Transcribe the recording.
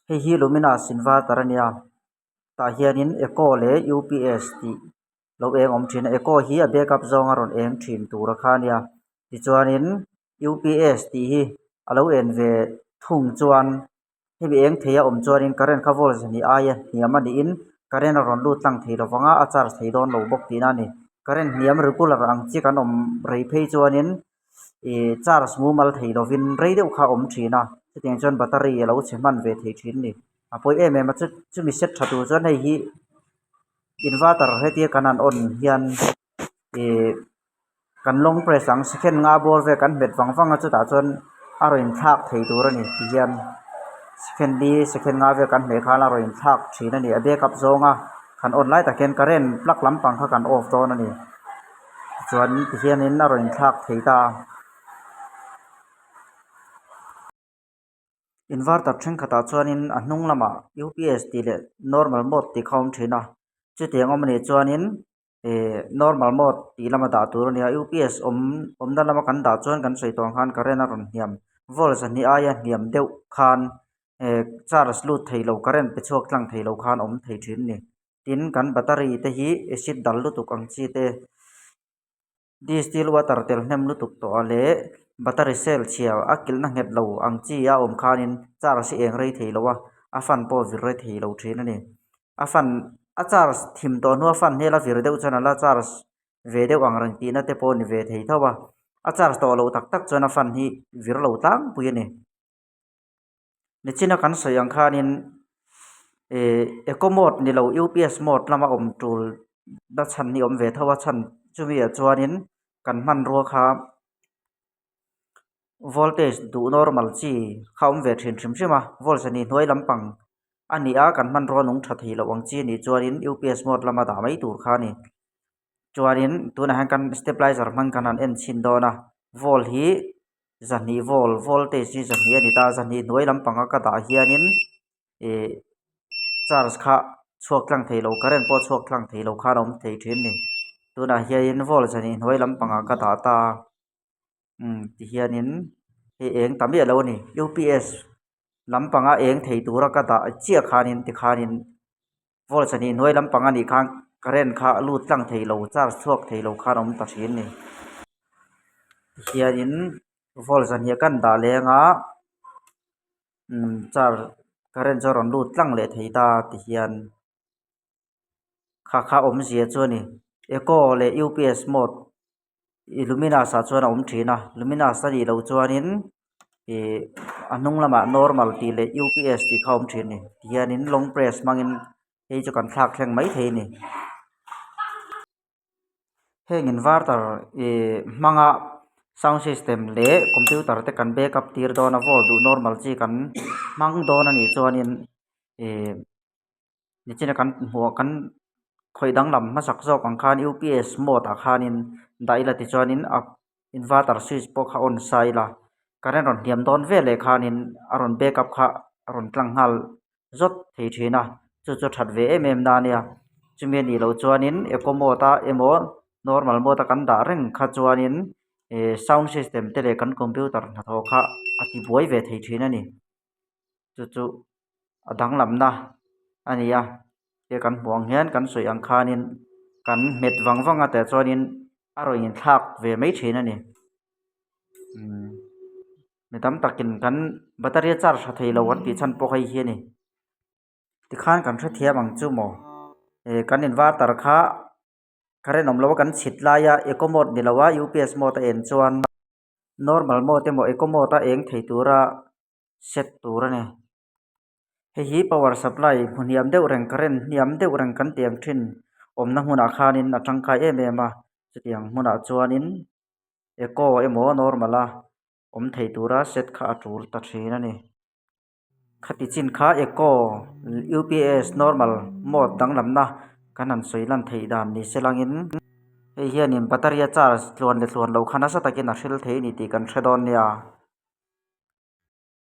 Hei hi luminous inverter a nia tah hianin eco leh UPS tih lo eng awm thin a eco hi a backup zawnga rawn eng thin tur a kha a nia tichuanin UPS tih hi a lo en ve thung chuan hemi eng thei a awm chuanin current kha volt zahnih aia hniam a niin current a rawn lut tlang thei lo vang a a charge thei dawn lo bawk tihna a ni current hniam regular ang chi kan awm rei phei chuanin ih charge mumal thei lovin rei deuh kha a awm thin a chutiang chuan battery a lo chhe hman ve thei thin a ni a pawi em em a chu chumi set tha tur chuan hei hi inverter hetia kan han on hian ih kan long press ang second nga bawr vel kan hmet vang vang a chutah chuan a rawn inthlak thei tur a ni tihian second li second nga vel kan hmeh khan a rawn inthlak thin a ni a backup zawng a kan on lai tak hian current plug lampang kha kan off dawn a ni chuan tihianin a rawn inthlak thei ta a. Inverter thenkhatah chuanin a hnung lamah UPS tih leh normal mode tih kha a awm thin a chutiang awm anih chuanin Ihh normal mode tih lama dah tur a nia UPS awm awmna lama kan dah chuan kan sawi tawh ang khan current a rawn hniam volt zahnih aia hniam deuh khan eh charge lut thei lo current pe chhuak tlang thei lo khan awm thei thin a ni tin kan battery te hi acid dal lutuk ang chi te distill water tel hnem lutuk tawh ah leh battery cell chhia a kilhna nghet lo ang chi a awm khanin charge hi eng rei thei lo a a fan pawh vir rei thei lo thin a ni. A fan a charge thim tawh hnua fan hmel a vir deuh chuan a la charge ve deuh ang reng tihna te pawh a ni ve thei tho a a charge tawh loh tak tak chuan a fan hi vir lo tlangpui a ni nichina kan sawi ang khanin ihh eco mode ni lo UPS mode lama awm tul na chhan hi a awm ve tho a chhan chumi ah chuanin kan hmanrua kha voltage duh normal chi kha a awm ve thin hrim hrim a volt a nih hnuai lampang a ni a kan hmanrua nung tha thei loh ang chi a nih chuanin UPS mode lama dah mai tur kha a ni chuanin tunah hian kan stabilizer hmang kan han en chhin dawn a volt hi zahnih volt voltage hi zahnih a ni ta zahnih hnuai lampanga ka dah hianin ih charge kha chhuak tlang thei lo current pawh chhuak tlang thei lo khan a awm thei thin a ni tunah hianin volt zahnih hnuai lampangah ka dah ta a umm tihianin hei eng ta miah lo a ni UPS lampanga eng thei tura ka dah chiah khanin tikhanin volt zahnih hnuai lampang a nih khan current kha a lut tlang thei lo charge chhuak thei lo khan a awm ta thin a ni tihianin volt zahnih kan dah leng a. Umm char current chu a rawn lut tlang leh thei ta ti hian kha kha awmzia chu a ni eco leh UPS mode ih luminous ah chuan a awm thin a luminous a nih loh chuanin ih a hnung lamah normal tih leh UPS tih kha a awm thin a ni ti hianin long press hmangin hei chu kan thlak thleng mai thei a ni. Heng inverter ih hmanga sound system leh computer te kan backup tir dawn a volt duh normal chi kan hmang dawn a nih chuanin ih nichina kan hmuh kan khawih danglam hmasak zawk ang khan UPS mode ah khanin dah ila tichuanin a inverter switch pawh kha on sa ila current rawn hniam dawn veleh khanin a rawn backup kha a rawn tlang nghal zawt thei thin a chu chu that ve em em na ania chumi anih loh chuanin eco mode a emaw normal mode a kan dah reng kha chuanin ih sound system te leh kan computer hnathawh kha a ti buai ve thei thin a ni chu chu a danglamna a ni a he kan hmuh ang hian kan sawi ang khanin kan hmet vang vang a tah chuanin a rawn inthlak ve mai thin a ni umm. Mi tam takin kan battery a charge tha thei lo an tih chhan pawh hei hi a ni tikhan kan hrethiam ang chu maw eh kan inverter kha current awm loa kan chhit laia eco mode ni loa UPS mode a en chuan normal mode emaw eco mode a eng thei tura set tur a ni hei hi power supply hmu hniam deuh reng current hniam deuh reng kan tih ang thin awmna hmunah khanin a tangkai em em a chutiang hmunah chuanin eco emaw normal a awm thei tura set kha a tul ta thin a ni. Khati chin kha eco UPS normal mode danglamna kan han sawi lan theih dan ni se langin hei hianin battery a charge tluan leh tluan loh kha nasa takin a hril thei a ni tih kan hre dawn nia.